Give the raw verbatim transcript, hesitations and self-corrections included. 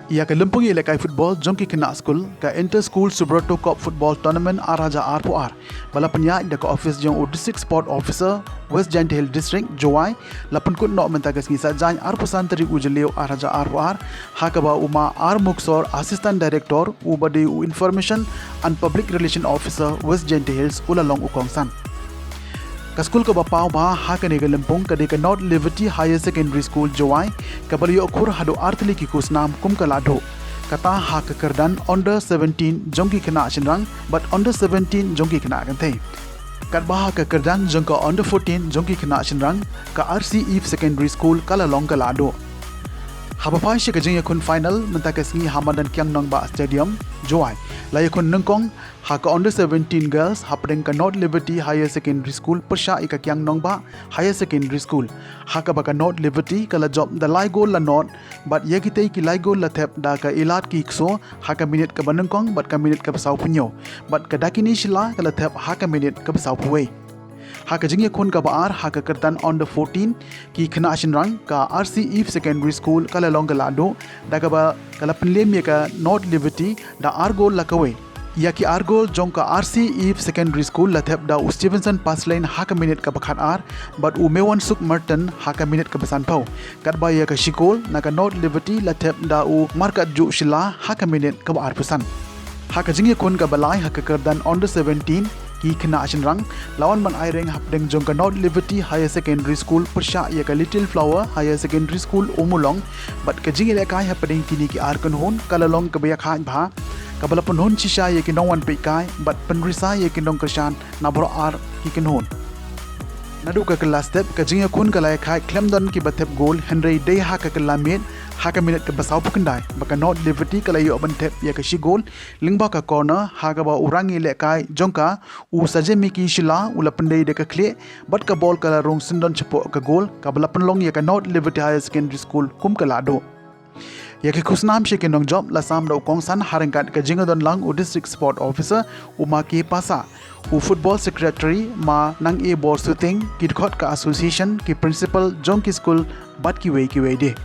Ïa ka lympung ïalehkai football jong ki khynnah skul, ka Inter School Subroto Cup Football Tournament ar hajar arphew ar, ba la pynïaid da ka office jong u District Sport Officer, West Jaintia Hills District, Jowai, la pynkut noh mynta ka sngi Saitjaiñ arphew san tarik u Jylliew ar hajar arphew ar, ha kaba u Ma R Muksor, Assistant Director, uba dei u Information and Public Relation Officer, West Jaintia Hills, u la long u kongsan. Ka skul kaba paw bha ha kane ka lympung ka dei ka North Liberty Higher Secondary School, Jowai, kaba la ïoh khur haduh artylli ki khusnam kum ka lahduh. Kata ha ka kyrdan under seventeen jong ki khynnah shynrang bad under seventeen jong ki khynnah kynthei. Katba ha ka kyrdan jong ka under fourteen jong ki khynnah shynrang, ka R C Eve Secondary School ka la long ka lahduh. Haba phai sha ka jingïakhun final mynta ka sngi ha madan Kiang Nangbah Stadium, Jowai, la ïakhun nyngkong ha ka under seventeen girls hapdeng ka North Liberty Higher Secondary School pyrshah ïa ka Kiang Nangbah Higher Secondary School. Ha kaba ka North Liberty ka la jop da lai gol la nod, bad ïa kitei ki lai gol la thep da ka Ilat Kikso ha ka minit kaba nyngkong bad ka minit kaba sawphew hynñiew, bad ka Dakini Shylla ka la thep ha ka minit kaba sawphew wei. Ha ka jingïakhun kaba ar ha ka kyrdan under fourteen ki khynnah shynrang, ka R C Eve Secondary School ka la long ka lahduh, da kaba ka la pynlem ïa ka North Liberty da ar gol la kawei. Ïa ki ar gol jong ka R C Eve Secondary School la thep da u Stevenson Paslein ha ka minit kaba khatar, bad u Mewansuk Merton ha ka minit kaba sanphew. Katba ïa ka shi gol na ka North Liberty la thep da u Markatjuh Shylla ha ka minit kaba arphew san. Ha ka jingïakhun kaba lai ha ka kyrdan under seventeen ki khynnah shynrang, la wan ban ïeng hapdeng jong ka North Liberty Higher Secondary School pyrshah ïa ka Little Flower Higher Secondary School, Ummulong, bad ka jingïalehkai hapdeng kine ki ar kynhun ka la long kaba ïakhaid bha, kaba la pynhun shisha ïa ki nongwan peitkai bad pynrisa ïa ki nongkyrshan na baroh ar ki kynhun. Naduh ka kylla step ka jingïakhun ka la ïakhaid khlem don kiba thep gol, hynrei dei ha ka kylla miet ha ka minit kaba sawphew khyndai ba ka North Liberty ka la ïoh ban thep ïa ka shi gol lyngba ka corner, ha kaba u rangïalehkai jong ka, u Sajemiki Shylla, u la pyndei da ka khlieh bad ka bol ka la rung syndon shapoh ka gol, kaba la pynlong ïa ka North Liberty Higher Secondary School kum ka lahduh. Ïa ki khusnam sha ki nongjop la sam da u kongsan ha ryngkat ka jingdon lang u District Sport Officer, u Ma K Passah, u Football Secretary Ma Nang-e Borsuting, ki dkhot ka association, ki principal jong ki skul bad kiwei kiwei de.